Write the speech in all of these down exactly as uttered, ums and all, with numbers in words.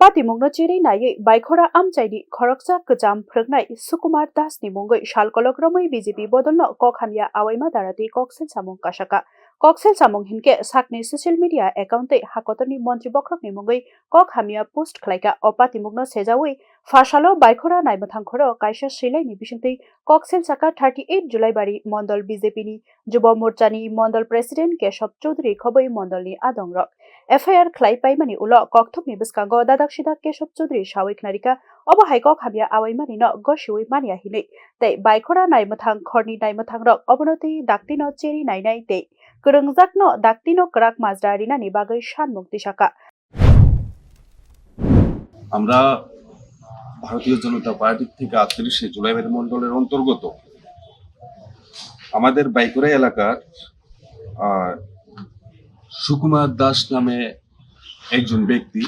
Patimungno chiri naiwi Baikhora amchaini khoroksa kwcham phwrwngnai Sukumar Das ni mungwi sal kolok romwi B J P bodolno kok hamya awaima daratwi koksil samung kasaka. Koksil samung hinkhe sakni social media account tei hakotorni montri bokhorokni mungwi kok hamya post khlaika. O patimungno sejawi phasalo Baikhora naimwthang khoro kaisa swilaini bisingtwi koksil saka thirty eight July bari mondol B J P ni Jubo Morchani Mondol President Keshob Choudhury khobwi mondolni adongrok F I R khlai paimani ulo kokthumni bwskango dadak sidak Keshob Choudhury sawi khnarika, obo hai kok hamya awaimanino gosiwi manya hinwi tei Baikhora naimwthang khorni naimwthangrok obono twi daktino cheri nainai tei kwrwngjakno daktino kwrak majra rinani bagwi sanmung tisaka. আমরা ভারতীয় জনতা পার্টির থেকে আটত্রিশে জুলাই মণ্ডলের অন্তর্গত আমাদের বাইকুরা এলাকার আহ, সুকুমার দাস নামে একজন ব্যক্তি,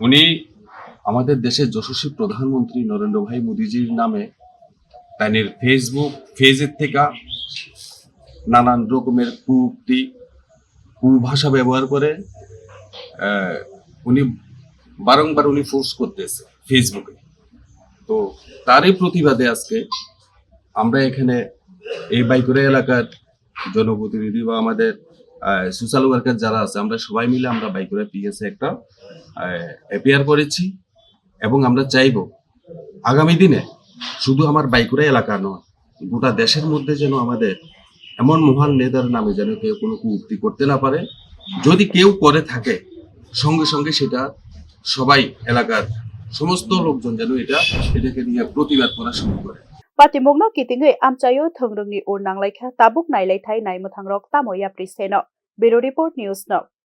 উনি আমাদের দেশের যশস্বী প্রধানমন্ত্রী নরেন্দ্র ভাই মোদীজির নামে তাদের ফেসবুক পেজের থেকে নানান রকমের কুউক্তি, কুভাষা ব্যবহার করে। আহ, উনি বারংবার উনি পোস্ট করতেছে ফেসবুকে। তো তারই প্রতিবাদে আজকে আমরা এখানে এই বাইকুরা এলাকার জনপ্রতিনিধি বা আমাদের সোশ্যাল ওয়ার্কার যারা আছে, আমরা সবাই মিলে আমরা বাইকুরা পিএসএ একটা এপিআর করেছি। এবং আমরা চাইব আগামী দিনে শুধু আমার বাইকুরা এলাকা নয়, গোটা দেশের মধ্যে যেন আমাদের এমন মহান নেতার নামে যেন কেউ কোনো কুউক্তি করতে না পারে। যদি কেউ করে থাকে, সঙ্গে সঙ্গে সেটা সবাই, এলাকার সমস্ত লোকজন যেন এটা এটাকে নিয়ে প্রতিবাদ করা শুরু করে। Patimungno kitingwi amchaio thwngrwngni ur nanglaikha, tabuk nailaithai naimwthangrok tamo yapri seno. Bureau Report, News No.